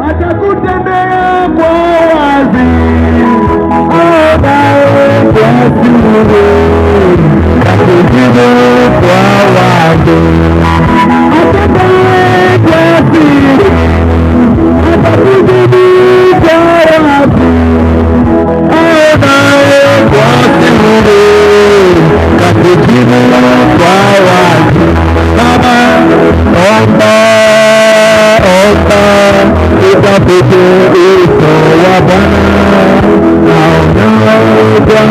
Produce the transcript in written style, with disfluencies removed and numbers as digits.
Atakutendea kwa wazi, aonaye kwa siri, atakujibu kwa wazi. Atendaye kwa siri, atakujibu kwa wazi. Aonaye kwa siri, atakujibu kwa wazi. Baba, omba, omba, utafute uso wa Bwana, aonaye kwa